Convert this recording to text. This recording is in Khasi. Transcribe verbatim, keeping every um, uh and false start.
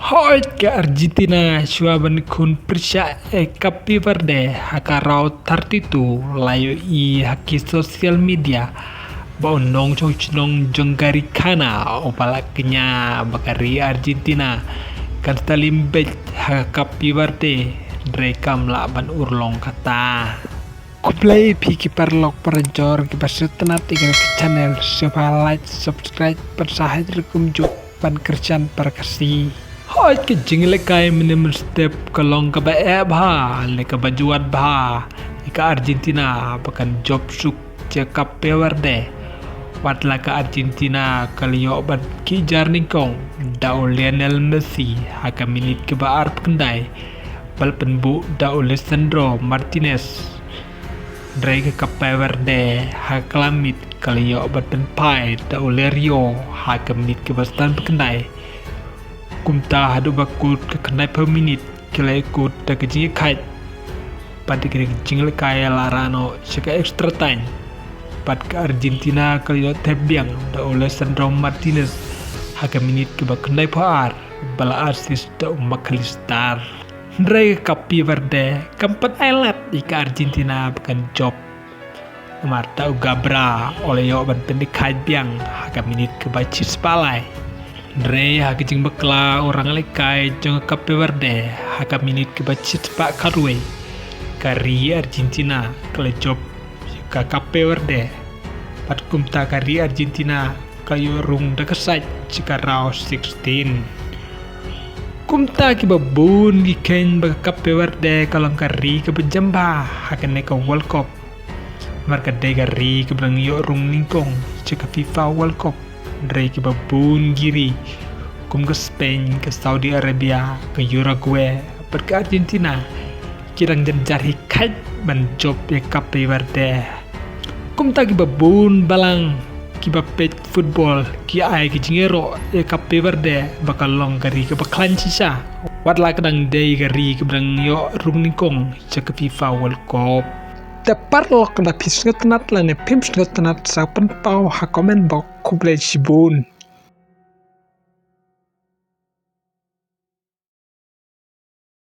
Hooid, ka Argentina shuwa ban khun pyrshah ïa ka Cape Verde ha ka round thirty-two la ïohi ha ki social media ba u nongshong shnong jong ka ri Ghana uba la kñia ba ka ri Argentina kan sa lim beit ha ka Cape Verde, hynrei kam lah ban urlong kata. Khublei phi ki paralok parajor kiba sngewtynnat ïa kane ka channel, sngewbha like, subscribe bad sa hait ruh kumjuh ban kyrshan para Khasi. Hooid, ka jingïalehkai mynne mynstep ka long kaba eh bha ne kaba jwat bha ïa ka Argentina ba kan jop suk sha ka Cape Verde. Wat la ka Argentina ka la ïoh ban khih jar nyngkong da u Lionel Messi ha ka minit kaba arphew khyndai, ba la pynbuh da u Lisandro Martinez. Hynrei ka Cape Verde ha ka la miet ka la ïoh ban pynphai da u Lerio ha ka minit kaba sanphew khyndai. Kumta haduh ba kut ka khyndaiphew minit ki la ïakut da ka jingïakhaid. Bad da ka jingïalehkai la rah noh sha ka extra time. Bad ka Argentina ka la ïoh thep biang da u Lisandro Martinez ha ka minit kaba khyndaiphew ar, ba la assist da u Mac Allister. Hynrei ka Cape Verde kam pat ai lad ïa ka Argentina ba kan jop. Namar da u Gabbra u la ïoh ban pynïakhaid biang ha ka minit kaba shispah lai. Hynrei ha ka jingbakla u rangïalehkai jong ka Cape Verde ha ka minit kaba shispah khatwei, ka ri Argentina ka la jop ïa ka Cape Verde. Bad kumta ka ri Argentina ka la ïoh rung da ka sait sha ka round sixteen. Kumta kiba bun ki kheiñ ba ka Cape Verde ka long ka ri kaba jem bha ha kane ka World Cup. Namar ka dei ka ri kaba dang ïoh rung nyngkong sha ka FIFA World Cup. Hynrei kiba bun ki ri kum ka Spain, ka Saudi Arabia, ka Uruguay bad ka Argentina ki dang jynjar hi khaid ban jop ïa ka Cape Verde. Kumta kiba bun balang kiba peit football ki ai ka jingïaroh ïa ka Cape Verde ba ka long ka ri kaba khlaiñ shisha, wat la ka dang dei ka ri kaba dang ïoh rung nyngkong sha ka FIFA World Cup. Te paralok, lada phi sngewtynnat lane phim sngewtynnat sa pynpaw ha comment box. Khublei shibun.